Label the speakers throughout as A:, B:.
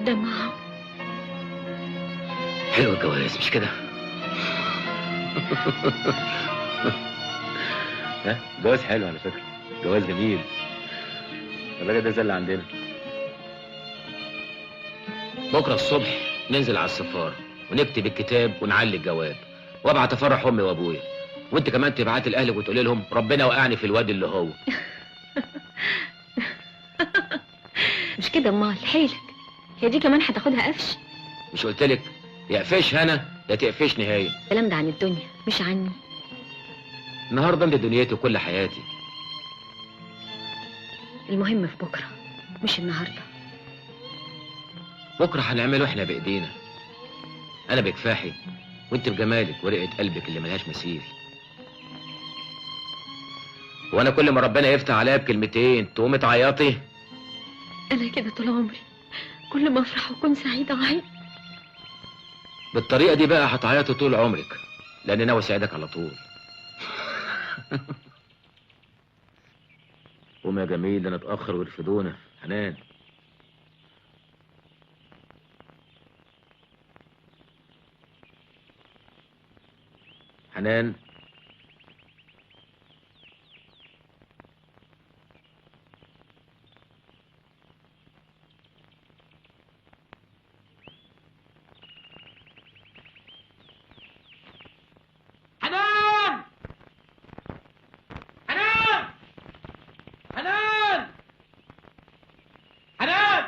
A: دمعه.
B: حلو الجواز مش كده؟ ها، جواز حلو على فكرة، جواز جميل. الراجل ده زي اللي عندنا. بكره الصبح ننزل على السفارة ونكتب الكتاب ونعلي الجواب، وابعت افرح امي وابويا، وانت كمان تبعتي لاهلك وتقولي لهم ربنا وقعني في الواد اللي هو.
A: مش كده امال، حيلك هي دي كمان هتاخدها قفش.
B: مش قلتلك يا قفشها انا يا تقفشني هي؟
A: الكلام ده عن الدنيا مش عني.
B: النهارده انت دنيتي وكل حياتي.
A: المهم في بكره مش النهارده.
B: بكره هنعمله احنا بايدينا، انا بكفاحي وانت بجمالك ورقة قلبك اللي ملهاش مثيل. وانا كل ما ربنا يفتح عليا بكلمتين تقومي تعيطي.
A: انا كده طول عمري، كل ما افرح واكون سعيدة اعيط.
B: بالطريقة دي بقى هتعيطي طول عمرك، لان ناوي اساعدك على طول. قوم يا جميل، ده انا اتاخر ويرفدونا. حنان، حنان، حنان، حنان، حنان، حنان.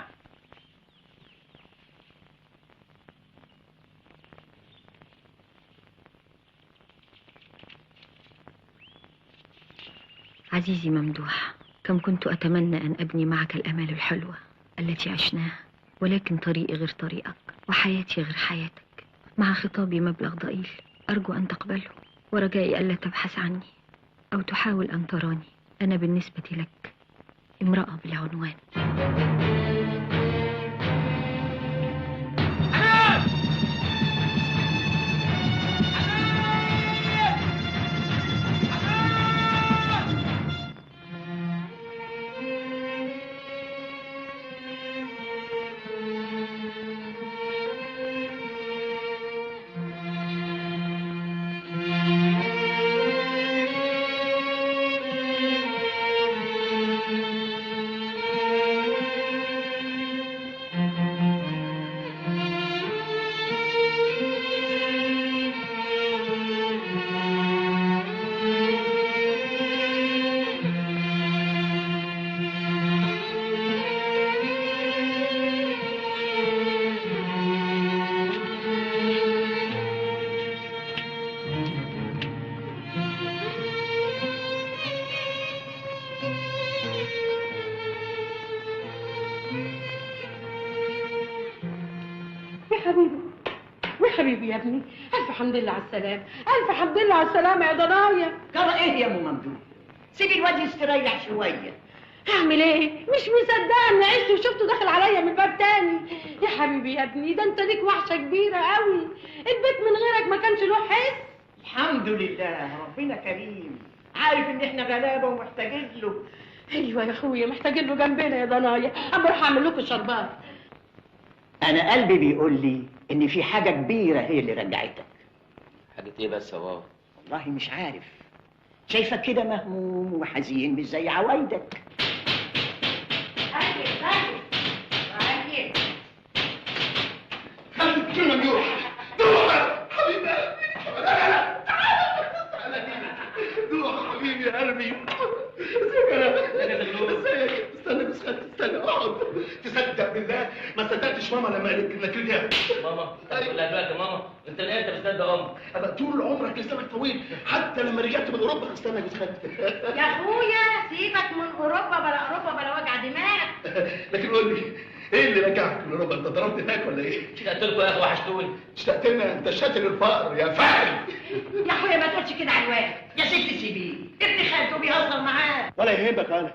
A: عزيزي ممدوح، كم كنت أتمنى أن أبني معك الأمال الحلوة التي عشناها، ولكن طريقي غير طريقك وحياتي غير حياتك. مع خطابي مبلغ ضئيل أرجو أن تقبله، ورجائي ألا تبحث عني أو تحاول أن تراني. أنا بالنسبة لك امرأة بالعنوان.
C: حبيبي يا ابني، ألف حمد لله على السلامة، ألف حمد لله على السلامة يا ضنايا.
D: ترى إيه يا أم ممدوح؟ سيبي الواد يستريح شوية.
C: هعمل إيه؟ مش مصدقة إني عشت وشفته داخل عليا من باب تاني. يا حبيبي يا ابني، ده أنت ليك وحشة كبيرة قوي، البيت من غيرك ما كانش له حس.
D: الحمد لله، ربنا كريم، عارف إن إحنا غلابة ومحتاجين له.
C: أيوه يا أخويا، محتاجين له جنبنا يا ضنايا. أما أروح أعمل لكم شربات.
D: أنا قلبي بيقول لي إن في حاجة كبيرة هي اللي رجعتك.
B: حاجة إيه بس يا بابا؟
D: والله مش عارف، شايفك كده مهموم وحزين مش زي عوايدك.
C: طيب طيب طيب.
E: خلي ممدوح، دوح حبيب قلبي، لا لا تعالى تعالى دوح حبيبي يا قلبي. ازيك يا ازيك؟ استنى بس، استنى اقعد. تصدق بالله ما صدقتش ماما لما قالت لك رجعت.
F: ماما؟ لا دلوقتي ماما، انت من امتى بتصدق امك؟
E: انا طول عمرك لسانك طويل، حتى لما رجعت من اوروبا. استنى بس خدت.
C: يا اخويا سيبك من اوروبا، بلا اوروبا بلا وجع دماغ.
E: لكن قول لي ايه اللي رجعك من اوروبا؟ انت ضربت هناك ولا ايه؟
F: اشتقت لكم يا اخي، وحشتوني.
E: اشتقت لنا؟ انت شاتل الفقر يا فاهم.
C: يا اخويا ما تقولش كده على الواد.
D: يا ست سيبيه، ابن خالته بيهزر معاه.
E: ولا يهمك، انا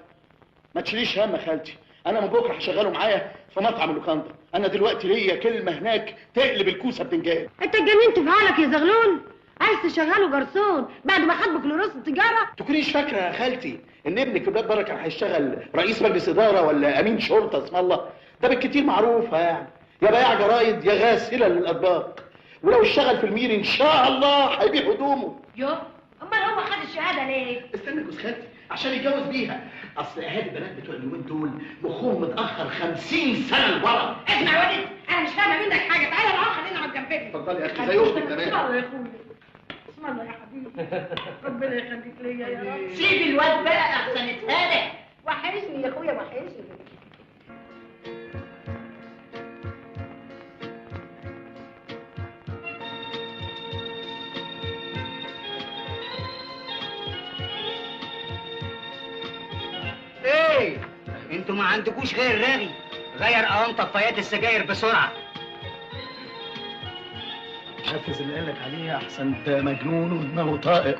E: ما تشيليش هم يا خالتي، انا من بكره هشغله معايا في مطعم اللوكاندا. انا دلوقتي ليا كلمة هناك تقلب الكوسه بتنجان.
C: انت اتجننت في عقلك يا زغلول؟ عايز تشغله جرسون بعد ما خد بكالوريوس التجارة؟
E: تكونيش فاكره يا خالتي ان ابنك في بلاد بره كان هيشتغل رئيس مجلس ادارة ولا امين شرطه؟ اسم الله، ده بالكتير معروفة يعني. يا بياع جرايد يا غاسله للاطباق، ولو اشتغل في الميري ان شاء الله هيبيع هدومه.
C: يوه، امال هو خد الشهادة ليه؟
E: استنى جوز خالتي عشان يتجوز بيها، اصل اهالي البنات بتوع اليومين دول مخهم متاخر 50 سنة لورا.
C: اسمع يا ولد، انا مش فاهمه منك حاجة، تعالى الاخر نقعد جنبنا.
E: اتفضلي يا اختي زي اختك تمام.
C: اسمع يا اخويا، اسمع الله يا حبيبي، ربنا يخليك ليا يا رب.
D: سيب الواد بقى احسن اتهالك.
C: وحشني يا اخويا وحشني.
G: ايه انتوا ما عندكوش غير رغي؟ غير قوام طفايات السجاير بسرعة.
E: نفذ اللي قالك عليه احسن، ده مجنون ودماغه طائق.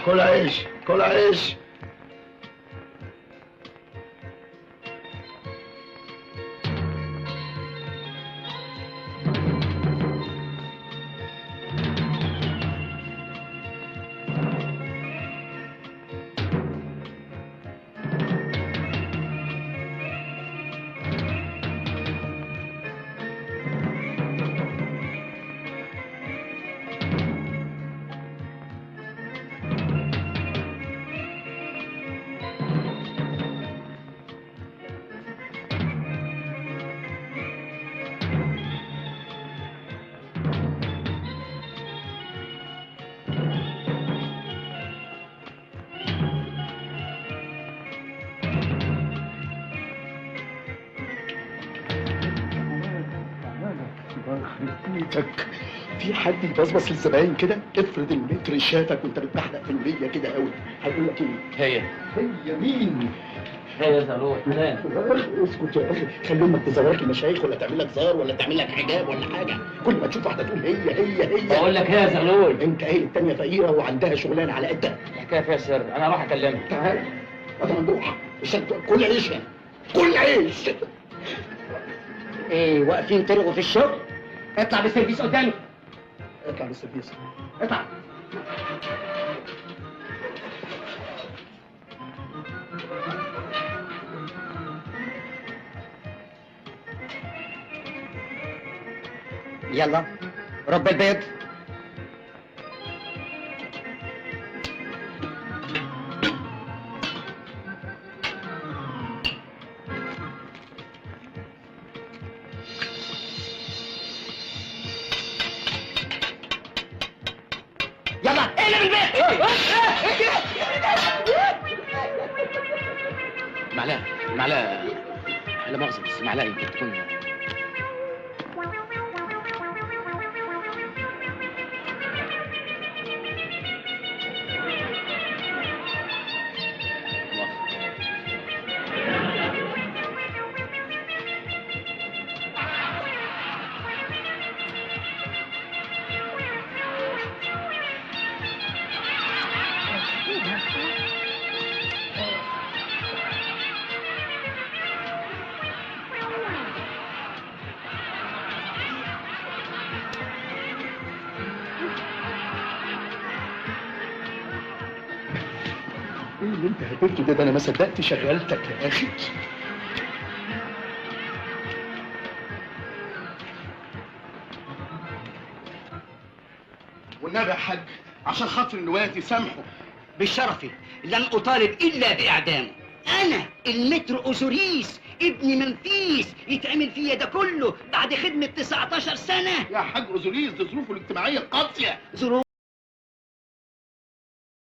E: كل عيش كل عيش. في حد يبصبص للزباين كده؟ افرض المتر شافك وانت بتبحلق في الوليه كده قوي، هيقول لك ايه؟ هي مين؟
F: هي يا زلوت.
E: اسكت يا اخي، خلي امك تزورك المشايخ ولا تعمل لك زار ولا تعمل لك حجاب ولا حاجة، كل ما تشوف واحدة تقول هي هي هي.
F: بقول لك هي يا زغلول.
E: انت ايه التانية فقيرة وعندها شغلانة على قدها.
F: الحكاية فيها سر، انا هروح اكلمها.
E: تعالى يا ممدوح، كل عيش كل عيش.
G: ايه واقفين ترغوا في الشغل؟ اطلع بالسيرفيس قدامي.
E: اطلع بالسيرفيس،
G: اطلع. يلا رب البيض. يلا اقلب البيت.
B: معلقه معلقه، لا مؤاخذة بس معلقه يمكن تكون.
E: ايه اللي انت هبلته ده؟ انا ما صدقت شغلتك يا اخي. والنبي يا حاج عشان خاطر الواد يسامحه.
G: بشرفي لن اطالب الا باعدامه. انا المتر اوزوريس ابن منفيس يتعمل فيا ده كله بعد خدمة 19 سنة.
E: يا حاج اوزوريس دي ظروفه الاجتماعية قاسية.
G: ظروف